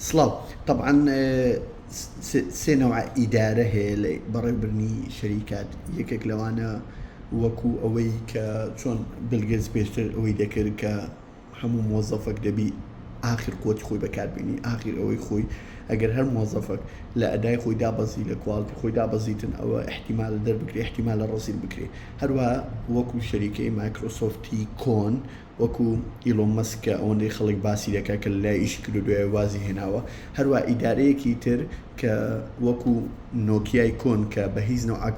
سڵاو تەبعەن سێ نەوع ئیدارە هەیە لە بەڕێوبردنی شەریکات یەکێک لەوانە وەکو ئەوەی کە چۆن بیل گەیتس پێشتر ئەوەی دەکرد کە هەموو مۆزەفەک دەبی ئاخر قوتی خۆی بەکاربێنی ئاخر ئەوەی خۆی ئەگەر هەر مۆزەفەک لە ئەدای خۆی دابەزی لە quality خۆی دابەزیتن ئەوە احتیمالە دەربکرێ احتیمالە ڕەزیل بکرێ هەروە وەکو شەریکەی مایکرۆسۆفتی کۆن وەکو ئیلۆن مەسک کە ئەوەندەی خەڵک باسی دەکات کە لەلای ئیشی کردو دوای وازی هێناوە هەروا ئیدارەیەکی تر کە وەکو نۆکیای کۆن کە بە هیچ نەوعەک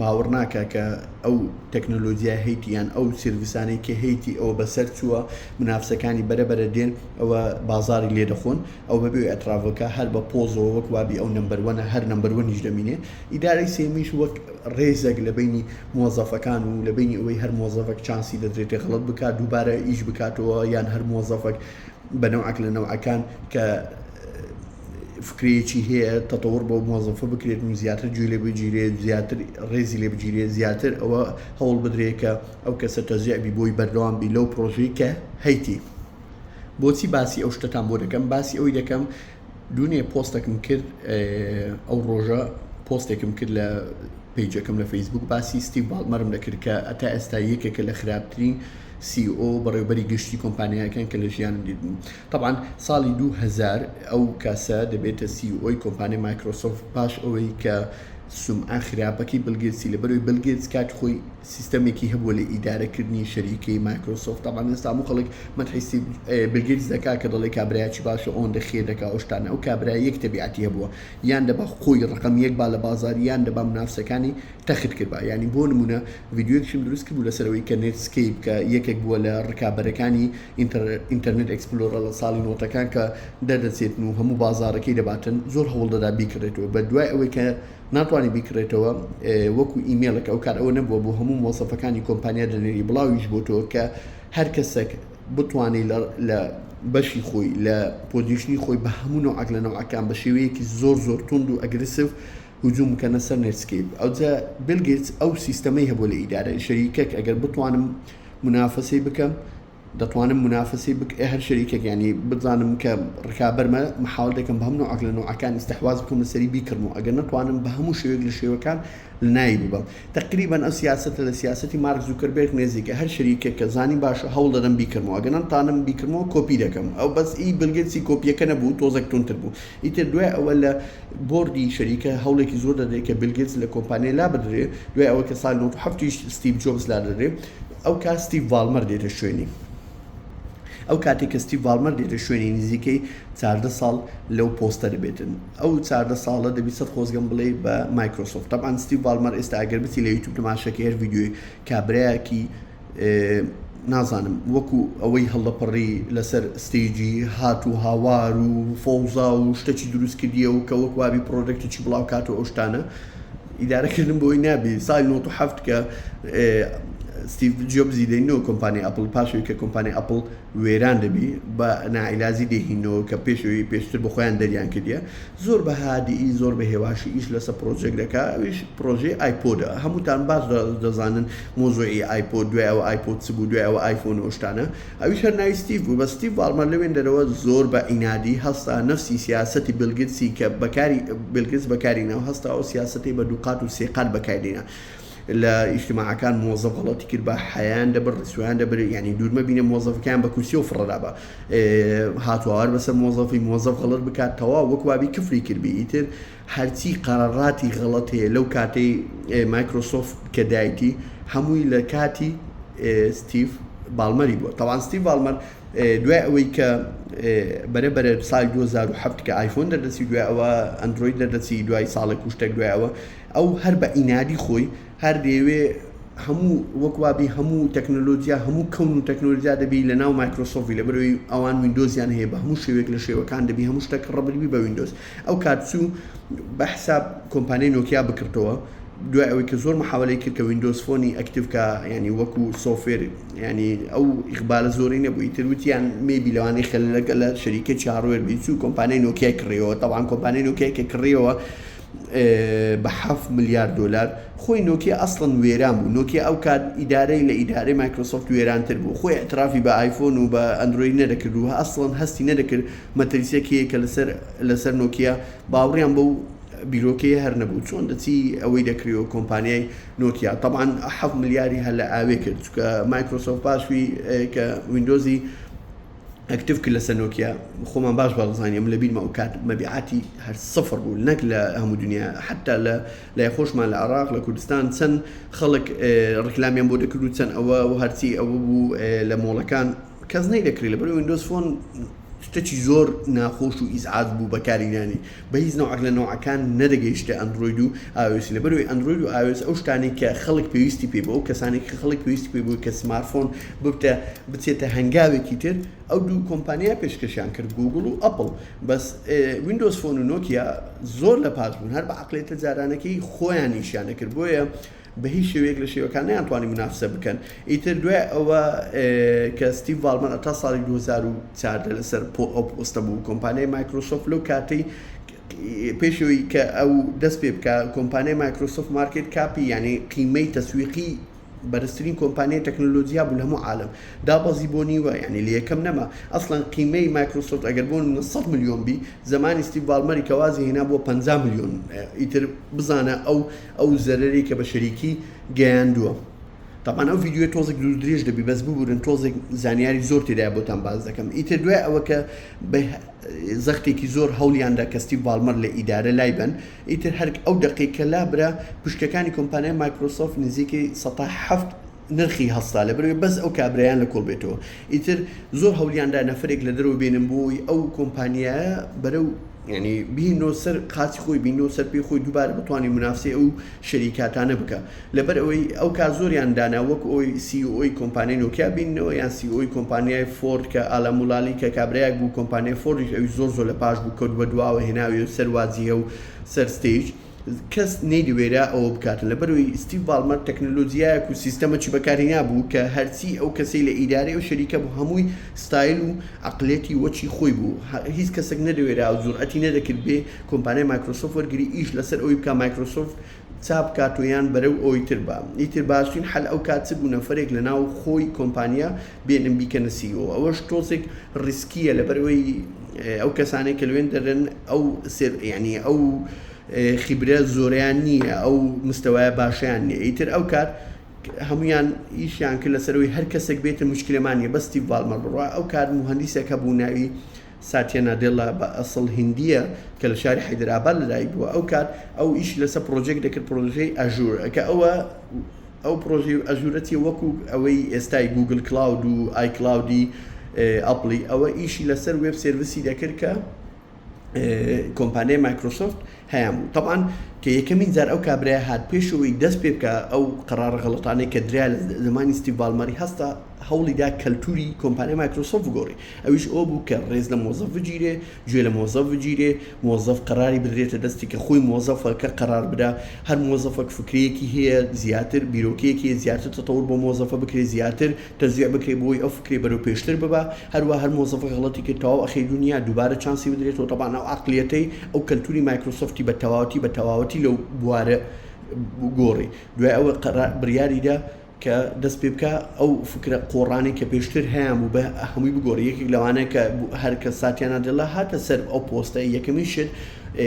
باوەڕ ناکا کە ئەو تەکنەلۆجیای هەیتی یان ئەو service انەی کە هەیتی ئەوە بەسەر چووە منافسەکانی بەرە بەرە دێن ئەوە بازاری لێ دەخۆن ئەو بەبێ ئەترافەکە هەر بە پۆزەوە وەک وابی ئەو number one ە هەر number one یش دەمینێ ئیدارەی سێمیش وەک ڕێزێک لە بەینی مۆزەفەکان و لە بەینی ئەوەی هەر مۆزەفەک chance ی دەدرێتێ غەڵەت بکات دووبارە ئیش بکاتەوە یان هەر مۆزەفەک بە نەوعەک لە نەوعەکان کە فکرەیەکی هەیە تەتەوڕ بۆ مۆزەفە بکرێت و زیاتر گوێ لێ بگیرێت زیاتر ڕێزی لێ بگیرێت زیاتر ئەوە هەوڵ بدرێت کە ئەو کەسە تەزیع بی بۆی بەردەوام بی لەو پرۆژەی کە هەیتی. بۆچی باسی ئەو شتەتان بۆ دەکەم باسی ئەوی دەکەم دوونێ پۆستێکم کرد ئەو ڕۆژە پۆستێکم کرد لە page ەکەم لە فەیسبوک باسی ستیڤ باڵمەرم دەکرد کە ئەتا ئێستا یەکێکە لە خراپترین CEO بەڕێوبەری گشتی کۆمپانیاکان کە لە ژیانم دیتبووم طبعا ساڵی 2000 ئەو کاسە دەبێتە CEO ی کۆمپانیای مایکرۆسۆفت پاش ئەوەی کە سومعە خراپەکەی بیل گەیتسی لەبەرەوەی بیل گەیتس کات خۆی سیستەمێکی هەبووە لە ئیدارەکردنی شەریکەی مایکرۆسۆفت تەبعەن ئێستا هەموو خەڵک مەدحی ستیڤ بیل گەیتس دەکا کە دەڵێ کابرایەکی باشە ئەوەندە خێر دەکا ئەو شتانە ئەو کابرایە یەک تەبیعەتی هەبووە یان دەبا خۆی ڕقم یەک با لە بازار یان دەبا منافسەکانی تەخت کردبا یعنی بۆ نمونە ڤیدیۆیەکشم دروست کردبوو لەسەر ئەوەی کە نێتسکەیپ کە یەکێک بووە لە ڕکابەرەکانی ئینتەرنێت ئێکسپلۆرەر لە ساڵی نۆتەکان کە دەردەچێتن و هەموو بازارەکەی دەباتن زۆر هەوڵ دەدا بیکڕێتەوە بە دوای ئەوەی کە ناتوانی بیکڕێتەوە وەکو ئیمێڵێک ئەو کات ئەوە نەبووە بۆ هەموو مۆزەفەکانی کۆمپانیا دەنێری بڵاویش بۆتەوە کە هەر کەسێک بتوانێت لە بەشی خۆی لە position ی خۆی بە هەموو نەوعەک لە نەوعەکان بە شێوەیەکی زۆر زۆر توند و aggressive هجوم بکەنە سەر نێتسکەیپ ئەوجا بیل گەیتس ئەو سیستەمەی هەبوو لە ئیدارە شەریکەک ئەگەر بتوانم منافەسەی بکەم دەتوانم مونافەسەی بک هەر شەریکێک یانی بزانم کە ڕکابەرمە محاول دەکەم بە هەموو نەوعەک لە نەوعەکان ئیستحواز بکەم لەسەری بیکڕم و ئەگەر نەتوانم بە هەموو شێوەیەک لە شێوەکان لەناوی ببەم تەقریبەن ئەو سیاسەتە لە سیاسەتی مارک زوکەربێرگ نێزیکە هەر شەریکێک کە زانیم باشە هەوڵ دەدەم بیکڕمەوە ئەگەر نەتانم بیکڕمەوە کۆپی دەکەم ئەو بەس ئی بیل گەیتسی کۆپیەکە نەبوو تۆزێک توندتر بوو ئیتر دوای ئەوە لە بۆردی شەریکە هەوڵێکی زۆر دەدرێت کە بیل گەیتس لە کۆمپانیای لابدرێ دوای ئەوە کە ساڵی 97 یش ستیڤ جۆبس لادەدرێ ئەو کات ستیڤ ڤاڵمەر دێتە شوێنی. ئەو کاتێک کە ستیڤ ڤاڵمەر دێتە شوێنی نزیکەی 14 ساڵ لەو پۆستە دەبێتن. ئەو 14 ساڵە دەبی سەد خۆزگەم بڵێ بە مایکرۆسۆفت. تەبعەن ستیڤ ڤاڵمەر ئێستا ئەگەر بچی لە یوتیوب تەماشاکەی هەر ڤیدیۆی کابرایەکی نازانم وەکو ئەوەی هەڵدەپەڕی لەسەر stage ی هات و هاوار و فەوزا و شتەکی دروست کردیە و کە وەک وابی product ێکی بڵاو کات و ئەو شتانە ئیدارەکردن بۆی نابی ساڵی 97 کە ستیڤ جۆبزی دەینەوە کۆمپانی ئەپڵ پاشەوەی کە کۆمپانی ئەپڵ وێران دەبی بە ناعیلازی دەیهینەوە کە پێشەوەی پێشتر بە خۆیان دەریان کردیە زۆر بە هادیی زۆر بە هێواشی ئیش لەسە پرۆژێک دەکا ئەویش پرۆژەی ئایپۆدە هەمووتان باش دەزانن مۆزوعی ئایپۆد دوای ئەوە ئایپۆد چ بوو دوای ئەوە ئایفۆن و ئەو شتانە ئەویش هەر ناوی ستیڤ بوو بەس ستیڤ باڵمەر لەوێن دەرەوە زۆر بە عینادی هەستا نەفسی سیاسەتی بیل گیتسی کە بەکاری بیل گیتس بەکاری ناو هەستا ئەو سیاسەتەی بە دووقات و سێقات بەکاری دینا لە ئیجتماعەکان مۆزەف غەڵەتی کرد بە حەیان دەبرد ڕیسوایان دەبرد یعنی دوور مەبینە مۆزەفەکەیان بە کورسیەوە فڕەدابا هاتوهاوار بەسەر مۆزەفی مۆزەف غەڵەت بکات تەواو وەک وابی کفری کردبی ئیتر هەرچی قەراراتی غەڵەت هەیە لەو کاتەی مایکرۆسۆفت کە دایتی هەمووی لە کاتی ستیڤ باڵمەری بووە تاوان ستیڤ باڵمەر دوای ئەوەی کە بەرە بەرە ساڵی 2007 کە ئایفۆن دەردەچی دوای ئەوە ئەندرۆید دەردەچی دوای ساڵێک و شتێک دوای ئەوە ئەو هەر بە ئینادی خۆی هەر دەیەوێ هەموو وەک وابی هەموو تەکنەلۆجیا هەموو کەون و تەکنۆلۆجیا دەبی لە ناو مایکرۆسۆفی لەبەرەوەی ئەوان ویندۆزیان هەیە بە هەموو شێوەیەک لە شێوەکان دەبی هەموو شتێک ڕەبت بی بە ویندۆز ئەو کات چوو بە حساب کۆمپانیای نۆکیا بکڕتەوە دوای ئەوەی کە زۆر محاولەی کرد کە ویندۆز فۆنی active کە ینی وەکو software ینی ئەو ئیقبالە زۆری نەبوو ئیتر وتیان maybe لەوانەیە خەلەلەکە لە شەریکەی hardware بی چوو کۆمپانیای نۆکیای کڕیەوە تەبعەن کۆمپانیای نۆکیای کە کڕیەوە. بە 7 ملیار دۆلار. خۆی نۆکیا ئەسڵەن وێران بوو، نۆکیا ئەو کات ئیدارەی لە ئیدارەی مایکرۆسۆفت وێرانتر بوو، خۆی ئیعترافی بە ئایفۆن و بە ئەندرۆید نەدەکرد و ئەسڵەن هەستی نەدەکرد مەترسیەک هەیە کە لەسەر لەسەر نۆکیا، باوڕیان بەو بیرۆکەیە هەر نەبوو چۆن دەچی ئەوەی دەکریەوە کۆمپانیای نۆکیا. تەبعەن 7 ملیاری هەر لە ئاوێ کرد، چونکە مایکرۆسۆفت پاشوی کە ویندۆزی ئەکتیڤ کرد لەسەر نۆکیا، خۆمان باش بەڵزانانی ئەم لەبیرمە ئەو کات مەبیعاتی هەر سفر بوو، نەک لە هەموو دنیا، حتا لە لای خۆشمان لە عراق لە کوردستان چەند خەڵک ڕیکلامیان بۆ دەکرد و چەند ئەوە و هەرچی ئەوە بوو لە مۆڵەکان کەس نەیدەکرێت، لەبەر ویندۆز فۆن شتێکی زۆر ناخۆش و ئیزعاج بوو بەکارینانی، بە هیچ نەوعەک لە نەوعەکان نەدەگەیشتە ئەندرۆید و ئایۆسی، لەبەرئەوەی ئەندرۆید و ئایۆس ئەو شتانەی کە خەڵک پێویستی پێی بوو، ئەو کەسانەی کە خەڵک پێویستی پێی بوو کە سمارتفۆن ببتە بچێتە هەنگاوێکی تر، ئەو دوو کۆمپانیا پێشکەشیان کرد، گوگڵ و ئەپڵ. بەس ویندۆز فۆن و نۆکیا زۆر لە پاش بوون، هەر بە عەقڵیەتە جارانەکەی خۆیان ئیشیان دەکرد، بۆیە بە هیچ شێوەیەک لە شێوەکان نەیانتوانی مونافسە بکەن. ئیتر دوای ئەوە کە ستیڤ باڵمەر تا ساڵی 2014 لەسەر ئەو پۆستە بوو، کۆمپانیای مایکرۆسۆفت لەو کاتەی پێشەوەی کە ئەو دەست پێ بکە، کۆمپانیای مایکرۆسۆفت market cap ی یعنی قیمەی تەسویقی بەرزترین کۆمپانیای تەکنەلۆجیا بوو لە هەموو عالەم، دابەزی بۆ نیوە، یعنی لە یەکەم نەما. ئەسڵەن قیمەی مایکرۆسۆفت ئەگەر بۆ نمونە 100 ملیۆن بی، زەمانی ستیڤ باڵمەری کە وازی هێنا بووە 50 ملیۆن. ئیتر بزانە ئەو ئەو زەرەری کە بە شەریکی گەیاندووە. تەبعەن ئەو ڤیدیۆیە تۆزێک دوور درێژ دەبی، بەس ببورن تۆزێک زانیاری زۆر تێدایە بۆتان باس دەکەم. ئیتر دوای ئەوە کە بە زەختێکی زۆر هەوڵیاندا کە ستیڤ باڵمەر لە ئیدارە لای بەن، ئیتر هەر ئەو دەقەی کە لابرا پشکەکانی کۆمپانیای مایکرۆسۆفت نزیکەی 7% نرخی هەستا، لەبەرئەوەی بەس ئەو کابرایان لە کۆڵ بێتەوە. ئیتر زۆر هەوڵیاندا نەفەرێک لە دەرەوە بێنن بۆی ئەو کۆمپانیایە بەرەو یعنی بینۆ سەر قاچی خۆی، بینۆ سەر پێی خۆی، دووبارە بتوانێت منافسەی ئەو شەریکاتانە بکە. لەبەر ئەوەی ئەو کار زۆریان دانا، وەک ئەوی CEO ی کۆمپانیای نۆکیا بینەوە یان CEO ی کۆمپانیای فۆرد کە ئالان مولالی کە کابرایەک بوو کۆمپانیای فۆردیش ئەوی زۆر زۆر لە پاش بوو، کەوت بە دواوە هێناوی سەر واجیهە و سەر stage، کەس نەیدەوێرا ئەوە بکاتن، لەبەرئەوەی ستیڤ باڵمەر تەکنەلۆجیایەک و سیستەمەکی بەکارهێنابوو کە هەرچی ئەو کەسەی لە ئیدارەی ئەو شەریکە بوو هەمووی ستایل و عەقڵیەتی وەکی خۆی بوو، هیچ کەسێک نەدەوێرا و جورئەتی نەدەکرد بێ کۆمپانیای مایکرۆسۆفت وەرگری ئیش لەسەر ئەوەی بکا مایکرۆسۆفت چا بکات و یان بەرەو ئەوی تر با. ئیتر باشترین حەل ئەو کات چ بوو نەفەرێک لەناو خۆی کۆمپانیا بێنن بیکەنە CEO، ئەوەش تۆزێک risk یە لەبەرئەوەی ئەو کەسانەی کە لەوێن دەرن ئەو سێر یعنی ئەو خیبرە زۆریان نییە، ئەو مستەوایە باشیان نییە. ئیتر ئەو کات هەمویان ئیشیان کرد لەسەرەوەی هەر کەسێک بێتە مشکلەمان نییە بەس ستیڤ باڵمەر بڕوا. ئەو کات موهەندیسێک هەبوو ناوی ساتیا نادێلا بە ئەسڵ هیندییە کە لە شاری حەیدەرئاباد لەدایک بووە. ئەو کات ئەو ئیشی لەسەر پڕۆژەیەک دەکرد، پڕۆژەی ئەژور، کە ئەوە ئەو پڕۆژەی ئەژورە چیە وەکو ئەوەی ئێستای گوگل کلاود و ئای کلاودی ئەپڵی، ئەوە ئیشی لەسەر web service ی دەکرد کە کۆمپانیای مایکرۆسۆفت هەیان بوو. تەبعەن کە یەکەمین جار ئەو کابرایە هات پێشەوەی دەست پێ بکا ئەو قەرارە غەڵەتانەی کە درا لە زمانی ستیڤ باڵمەری، هەستا هەوڵی دا کەلتوری کۆمپانیای مایکرۆسۆفت بگۆڕی، ئەویش ئەوە بوو کە ڕێز لە مۆزەف بگیرێ، گوێ لە مۆزەف بگیرێ، مۆزەف قەراری بدرێتە دەستی کە خۆی مۆزەفە کە قەرار بدا، هەر مۆزەفەک فکرەیەکی هەیە زیاتر بیرۆکەیەکی هەیە زیاتر تەتەور بۆ مۆزەفە بکرێ، زیاتر تەشجیع بکرێ بۆی ئەو فکرەی بەرەو پێشتر ببا، هەروا هەر مۆزەفەک غەڵەتی کرد تەواو ئەخەی دونیا دووبارە چانسی بدرێتەوە، تەبعەن ئەو عەقڵیەتەی ئەو کەلتوری مایکرۆسۆفتی بە تەواوەتی بە تەواوەتی لەو بوارە گۆڕی. دوای ئەوە قەرار بڕیاریدا کە دەست پێ بکا ئەو فکرە قۆڕانەی کە پێشتر هەیان بوو بە هەمووی بگۆڕی. یەکێک لەوانە کە هەر کە ساتیا نادێلا هاتە سەر ئەو پۆستە یەکەمین شت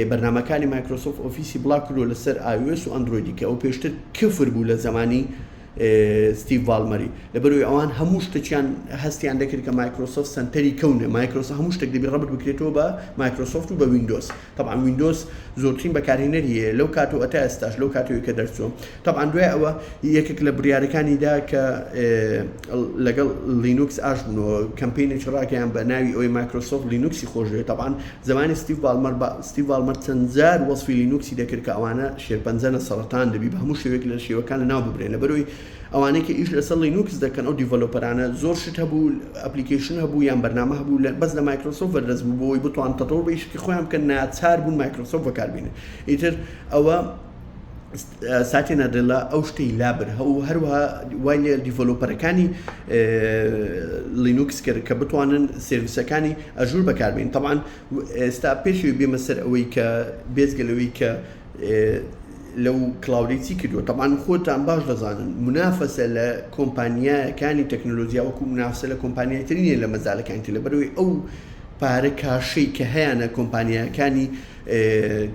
بەرنامەکانی مایکرۆسۆفت ئۆفیسی بڵاو کردەوە لەسەر ئایۆس و ئەندرۆیدی کە ئەو پێشتر کفر بوو لە زەمانی ستیڤ باڵمەری، لەبەرئەوەی ئەوان هەموو شتێکیان هەستیان دەکرد کە مایکرۆسۆفت سەنتەری کەونە، مایکرۆسۆفت هەموو شتێک دەبی ڕەبت بکرێتەوە بە مایکرۆسۆفت و بە ویندۆز. تەبعەن ویندۆز زۆرترین بەکارهێنەری هەیە لەو کاتەوە تا ئێستاش لەو کاتەوەی کە دەرچووە. تەبعەن دوای ئەوە یەکێک لە بڕیارەکانی دا کە لەگەڵ لینوکس ئاش بوونەوە، کەمپینێکی ڕاگەیان بە ناوی ئەوەی مایکرۆسۆفت لینوکسی خۆشدەوێت. تەبعەن زمانی ستیڤ باڵمەر بە ستیڤ باڵمەر چەند جار وەسفی لینوکسی دەکرد کە ئەوانە شێرپەنجەنە، سەرەتان، دەبی بە هەموو شێوەیەک لە شێوەکان لەناو ببرێن. لەبەرئەوەی ئەوانەی کە ئیش لەسەر لینوکس دەکەن ئەو developer انە زۆر شت هەبوو، application هەبوو یان بەرنامە هەبوو بەس لە مایکرۆسۆفت بەردەست بوو، بۆ ئەوەی بتوان تەتەور بە ئیشکی خۆیان بکەن ناچار بوون مایکرۆسۆفت بەکاربێنن. ئیتر ئەوە ساتیا نادێلا ئەو شتەی لابرد، هەروەها وای لە developer ەکانی لینوکس کرد کە بتوانن service ەکانی ئەژور بەکاربێن. تەبعەن ئێستا پێشەوەی بێمە سەر ئەوەی کە بێجگە لەوەی کە لەو cloud ەی چی کردووە تەبعەن خۆتان باش دەزانن منافەسە لە کۆمپانیاکانی تەکنەلۆجیا وەکو منافسە لە کۆمپانیای تر نییە لە مەجالەکانی تر لەبەرەوەی ئەو پارە کاشەی کە هەیانە کۆمپانیاکانی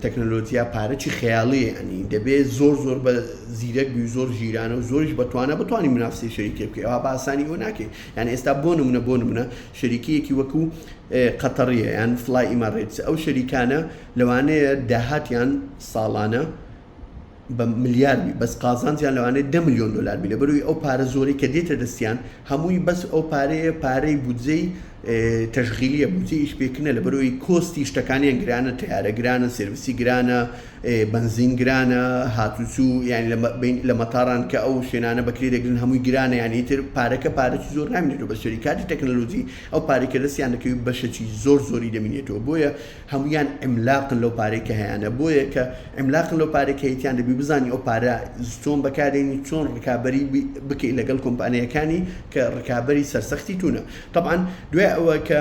تەکنەلۆجیا پارەی خەیاڵی ئەنی دەبێت زۆر زۆر بە زیرەک بی زۆر ژیرانە و زۆریش بەتوانە بتوانانی منافسی شەریکێ بکەی ئەوە بە ئاسانی ئەوە ناکەی یان ئێستا بۆ نمونە بۆ نمونە شەریکەیەکی وەکو قەتەڕیە یان فلای ئیمارێتس ئەو شەریکانە لەوانەیە داهاتیان ساڵانە بە ملیار بی بەس قازانجیان لەوانەیە دە ملیۆن دۆلار بی لەبەرئەوەی ئەو پارە زۆرەی کە دێتە دەستیان هەمووی بەس ئەو پارەیە پارەی بودجەی تەشغیلیە بودجەی ئیشپێکردنە لەبەرئەوەی cost ی شتەکانیان گرانە تەیارە گرانە سێرڤسی گرانە بەنزین گرانە هاتوچوو یانی لە مەتاران کە ئەو شوێنانە بەکرێ دەگرن هەمووی گرانە یانی ئیتر پارەکە پارەکی زۆر نامینێتەوە بە شەریکاتی تەکنەلۆجی ئەو پارەی کە دەستیان دەکەوێت بەشەکی زۆر زۆری دەمینێتەوە بۆیە هەموویان عیملاقن لەو پارەی کە هەیانە بۆیە کە عیملاقن لەو پارەی کە هەیتیان دەبی بزانی ئەو پارە چۆن بەکاردێنی چۆن ڕکابەری بکەی لەگەڵ کۆمپانیاکانی کە ڕکابەری سەرسەختی تونە تەبعەن دوای ئەوە کە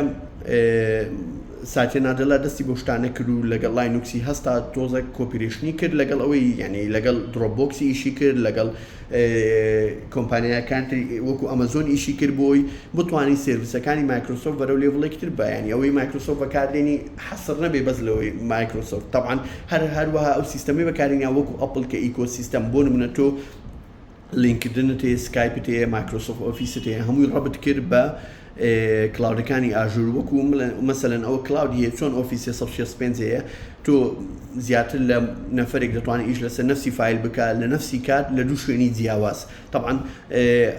ساتیا نادێلا دەستی بۆ شتانە کرد و لەگەڵ لاینوکسی هەستا تۆزێک cooperation ی کرد لەگەڵ ئەوەی یعنی لەگەڵ درۆپبۆکسی ئیشی کرد لەگەڵ کۆمپانیاکان تری وەکو ئەمەزۆن ئیشی کرد بۆی بتوانی سێرڤسەکانی مایکرۆسۆفت بەرەو level ێکی تر بە یانی ئەوەی مایکرۆسۆفت بەکاردێنی حەسر نەبێ بەس لەوەی مایکرۆسۆفت تەبعەن هەر هەروەها ئەو سیستەمی بەکارێنیا وەکو ئەپڵ کە ecosystem بۆ نمونە تۆ لینکردنت هەیە سکایپت هەیە مایکرۆسۆفت ئۆفیست هەیە هەمووی ڕەبت کرد بە cloud ەکانی ئاژور وەکو مەسەلەن ئەوە cloud هەیە چۆن ئۆفیس 365 هەیە تۆ زیاتر لە نەفرێک دەتوانێت ئیش لەسەر نفسی file بکە لە نفسی کات لە دوو شوێنی جیاواز طبعا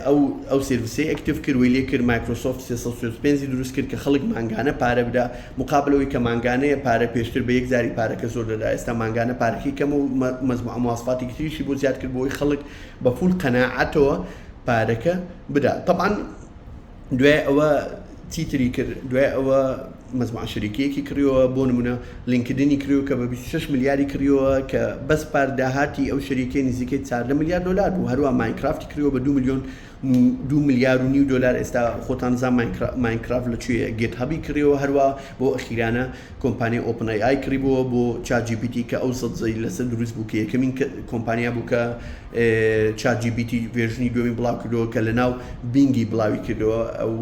ئەو ئەو service ەی active کرد وی لێ کرد مایکرۆسۆفت 365 دروست کرد کە خەڵک مانگانە پارە بدا مقابلەوەی کە مانگانەیە پارە پێشتر بە یەک جاری پارەکە زۆر دەدا ئێستا مانگانە پارەکەی کەم و مەجموعە مواسفاتی تریشی بۆ زیاد کرد بۆی خەڵک بە full قەناعەتەوە پارەکە بدا طبعا دوای ئەوە چیتری کرد دوای ئەوە مەجموعە شەریکەیەکی کڕیەوە بۆ نمونە لینکدنی کڕیەوە کە بە 26 ملیاری کڕیەوە کە بەس پار داهاتی ئەو شەریکەی نزیکەی 14 ملیار دلار بوو هەروە ماینکرافتی کڕیەوە بە 2 میلیۆن 2 ملیار و نیو دلار ئێستا خۆتان زان ماینکرافت لە کوێیە گێت هەبی کڕیەوە هەروە بۆ ئەخیرانە کۆمپانیای ئۆپن ئەی ئای کڕیبووە بۆ چات جی پی تی کە ئەو زەجەی لەسەر دروست بوو کە یەکەمین کۆمپانیا بوو کە چات جی پی تی version ی دووەمی بڵاو کردەوە کە لە ناو بینگی بڵاوی کردەوە ئەو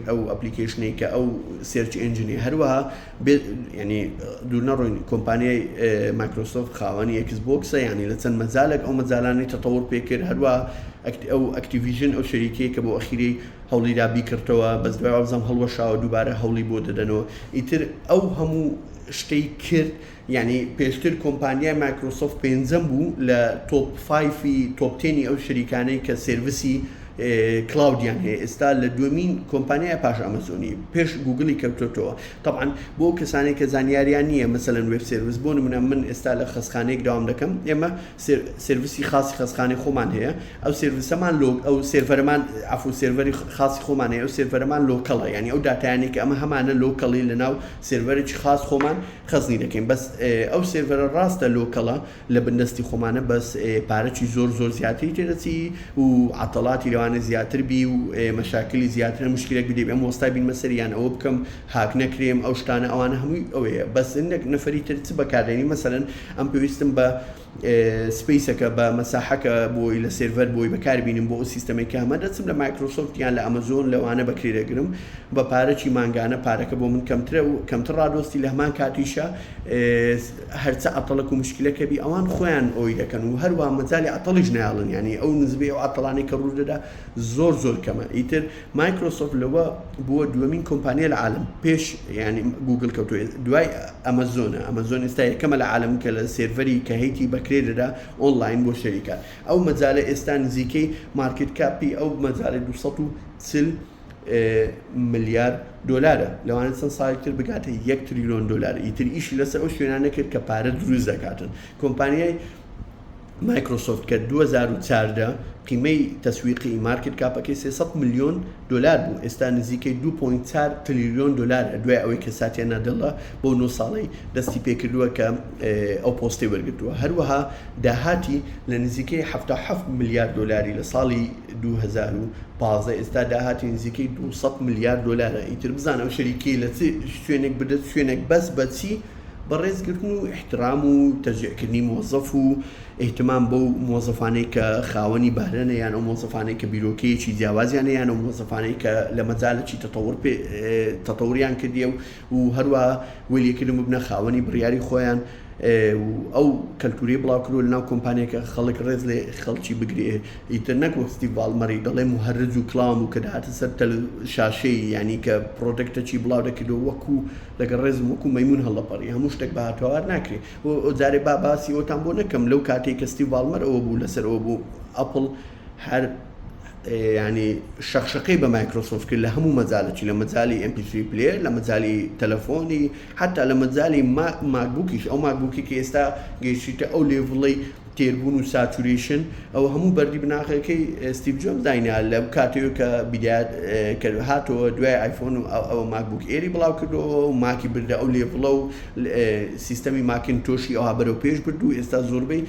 ئەو application ەی کە ئەو search engine ی هەروەها ینی دوور نەڕۆین کۆمپانیای مایکرۆسۆفت خاوەنی ئێکس بۆکسە ینی لە چەند مەجالێک ئەو مەجالانی تەتەور پێکرد هەروە ئەو ئەکتیڤیژن ئەو شەریکەیە کە بۆ ئەخیری هەوڵیدا بیکڕتەوە بەس دوای وابزانم هەڵوەشاوە دووبارە هەوڵی بۆ دەدەنەوە ئیتر ئەو هەموو شتەی کرد یعنی پێشتر کۆمپانیای مایکرۆسۆفت پێنجەم بوو لە top five ی top ten ی ئەو شەریکانەی کە service ی cloud یان هەیە ئێستا لە دووەمین کۆمپانیای پاش ئەمەزۆنی پێش گوگلی کەوتۆتەوە طبعا بۆ کەسانێک کە زانیاریان نییە مەسەلەن web service بۆ نمونە من ئێستا لە خەسخانەیەک داوام دەکەم ئێمە service ی خاصی خەسخانەی خۆمان هەیە ئەو service ەمان لۆ ئەو سێرڤەرەمان عەفو سێرڤەری خاصی خۆمان هەیە ئەو سێرڤەرەمان local ە یعنی ئەو داتایانەی کە ئەمە هەمانە local ی لەناو سێرڤەرێکی خاص خۆمان خەزنی دەکەین بەس ئەو سێرڤەرە ڕاستە local ە لە بندەستی خۆمانە بەس پارەی زۆر زۆر زیاتری تێدەچی و عەتەڵاتی لەوانە زیاتر بی و مەشاکلی زیاترە مشکلێک بدێ ئەم وەستای بینمە سەر یان ئەوە بکەم هاک نەکرێم ئەو شتانە ئەوانە هەمووی ئەوەیە بەس نەفەری تر چ بەکاردێنی مەسەلەن ئەم پێویستم بە space ەکە بە مەساحەکە بۆی لە سێرڤەر بۆی بەکاربینم بۆ ئەو سیستەمەی کە هەمە دەچم لە مایکرۆسۆفت یان لە ئەمەزۆن لەوانە بەکرێ دەگرم بە پارەکی مانگانە پارەکە بۆ من کەمترە و کەمتر ڕادۆستی لە هەمان کاتیشە هەرچە عەتەڵەک و مشکلەکە بی ئەوان خۆیان ئەوی دەکەن و هەروە مەجای عەتەڵیش نایڵن ینی ئەو نزبەی ئەو عەتەڵانەی کە ڕوو دەدا زۆر زۆر کەمە ئیتر مایکرۆسۆفت لەوە بووە دووەمین کۆمپانیا لە عالم پێش یعنی گوگل کەوتو دوای ئەمەزۆنە ئەمەزۆن ئێستا یەکەمە لە عالم کە لە سێرڤەری کە هەیتی بەکرێ دەدا ئۆنلاین بۆ شەریکات ئەو مەجالە ئێستا نزیکەی market cap ی ئەو مەجالە 240 ملیار دۆلارە لەوانە چەند ساڵی تر بگاتە یەک تریلیۆن دۆلار ئیتر ئیشی لەسەر ئەو شوێنانە کرد کە پارە دروست دەکاتن کۆمپانیای مایکرۆسۆفت کە 2014 قیمەی تەسویقی market cap ەکەی 300 ملیۆن دۆلار بوو ئێستا نزیکەی 2.4 تریلیۆن دۆلارە دوای ئەوەی کە ساتیا نادێلا بۆ 9 ساڵی دەستی پێکردووە کە ئەو پۆستەی وەرگرتووە هەروەها داهاتی لە نزیکەی 77 ملیار دۆلاری لە ساڵی 2015 ئێستا داهاتی نزیکەی 200 ملیار دۆلارە ئیتر بزانە ئەو شەریکەی لە چ شوێنێک بدەت شوێنێک بەس بەچی؟ بە ڕێزگرتن و ئیحترام و تەشجیعکردنی مۆزەف و ئیهتمام بەو مۆزەفانەی کە خاوەنی بەهرەنە یان ئەو مۆزەفانەی کە بیرۆکەیەکی جیاوازیان هەیە یان ئەو مۆزەفانەی کە لە مەجالێکی تەتەور پێ تەتەوریان کردیە و و هەروە وەی لێکردن ببنە خاوەنی بڕیاری خۆیان و ئەو کەلتوری بڵاو کردوە لەناو کۆمپانیەکە خەڵک ڕێز لێ خەڵکی بگرێ ئیتر نەک وەک ستیڤ باڵمەری دەڵێ موهەرج و کڵاوم بوو کە دەهاتە سەر تەل شاشەی یانی کە product ەکی بڵاو دەکردەوە وەکو لەگەڵ ڕێزم وەکو مەیمون هەڵدەپەڕی هەموو شتێک بە هاتوهاوار ناکرێ و جارێ با باسی ئەوتان بۆ نەکەم لەو کاتەی کە ستیڤ باڵمەر ئەوە بوو لەسەر ئەوە بوو ئەپڵ هەر یانی شەقشەقەی بە مایکرۆسۆفت کرد لە هەموو مەجالەکی لە مەجالی MP3 player لە مەجالی تەلەفۆنی حتا لە مەجالی ماکبووکیش ئەو ماکبووکی کە ئێستا گەیشتیتە ئەو level ەی تێربوون و saturation ئەوە هەموو بەردی بناغەکەی ستیڤ جۆبز داینا لە کاتەوە کە بیدایەت کە هاتەوە دوای ئایفۆن و ئەوە ماکبوک ئێری بڵاو کردەوە و ماکی بردە ئەو level ە و سیستەمی ماکینتۆشی ئەوها بەرەو پێش برد و ئێستا زۆربەی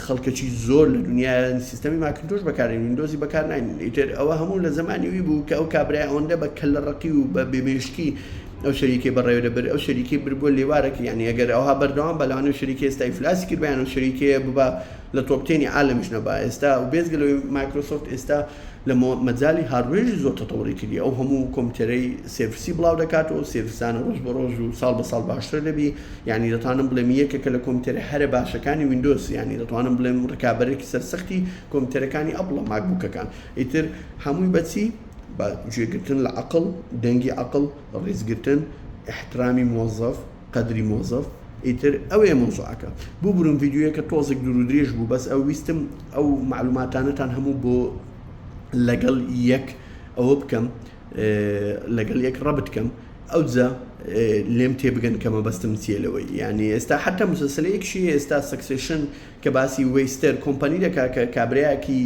خەڵکەکی زۆر لە دنیا سیستەمی ماکینتۆش بەکارێن ویندۆزی بەکار ناین ئیتر ئەوە هەموو لە زمانی وی بوو کە ئەو کابرای ئەوەندە بە کەلە ڕقی و بە بێمێشکی ئەو شەریکەی بەڕێوە دەبرد ئەو شەریکەی بردبووە لێوارێک یانی ئەگەر ئەوها بەردەوام بە لەوانەیە شەریکە ئێستا ئیفلاسی کردبا یان ئەو شەریکەیە ببا لە top ten ی عالەمیش نەبا ئێستا و بێجگە لەوەی مایکرۆسۆفت ئێستا لە مەجالی hardware ی زۆر تەتەوڕی کردی ئەو هەموو کۆمپیوتەرەی سێرفسی بڵاو دەکاتەوە سێرفسانە ڕۆژ بە ڕۆژ و ساڵ بە ساڵ باشتر دەبی یعنی دەتوانم بڵێم یەکێکە لە کۆمپیوتەرە هەرە باشەکانی ویندۆز یعنی دەتوانم بڵێم ڕکابەرێکی سەرسەختی کۆمپیوتەرەکانی ئەپڵە ماکبووکەکان ئیتر هەمووی بەچی بە گوێگرتن لە عەقڵ، دەنگی عەقڵ، ڕیزگرتن، ئیحترامی مۆزەف، قەدری مۆزەف، ئیتر ئەوەیە مەوزوعەکە. ببورن ڤیدیۆیەکە تۆزێک دوور و درێژ بوو بەس ئەو ویستم ئەو مەعلوماتانەتان هەموو بۆ لەگەڵ یەک ئەوە بکەم لەگەڵ یەک ڕەبت کەم ئەوجا لێم تێبگەن کە مەبەستم چییە لەوەی یعنی ئێستا حتا مسلسلەیەکشی ئێستا سەکسێشن کە باسی وەیستەر کۆمپانی دەکا کە کابرایەکی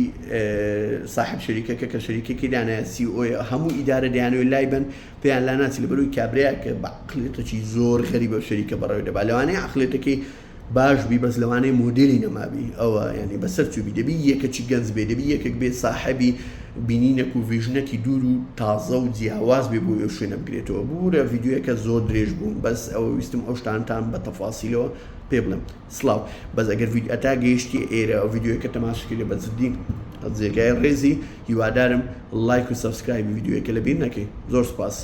ساحب شەریکەکە کە شەریکەکەی دانایە سی ئۆ هەموو ئیدارە دەیانەوێت لای بن پێیان لا ناچی لەبەرەوەی کابرایەکە بە عقلیەتێکی زۆر غەریبە شەریکە بەڕێوە دەبا لەوانەیە عقلیەتەکەی باش بی بەس لەوانەیە مۆدێلی نەمابی ئەوە ینی بەسەر چوبی دەبی یەکەکی گەنج بێ دەبی یەکێک بێ ساحەبی بینینەک و vision ەکی دوور و تازە و جیاواز بێ بۆ ئەو شوێنە بگرێتەوە بورە ڤیدیۆیەکە زۆر درێژ بوو بەس ئەوە ویستم ئەو شتانتان بە تەفاسیلەوە پێ بڵێم سڵاو بەس ئەگەر ڤیدیۆ ئەتا گەیشتی ئێرە ئەو ڤیدیۆیەکە تەماشا کردی بە جدی جێگای ڕێزی هیوادارم لایک و subscribe ی ڤیدیۆیەکە لەبیر نەکەی زۆر سوپاس.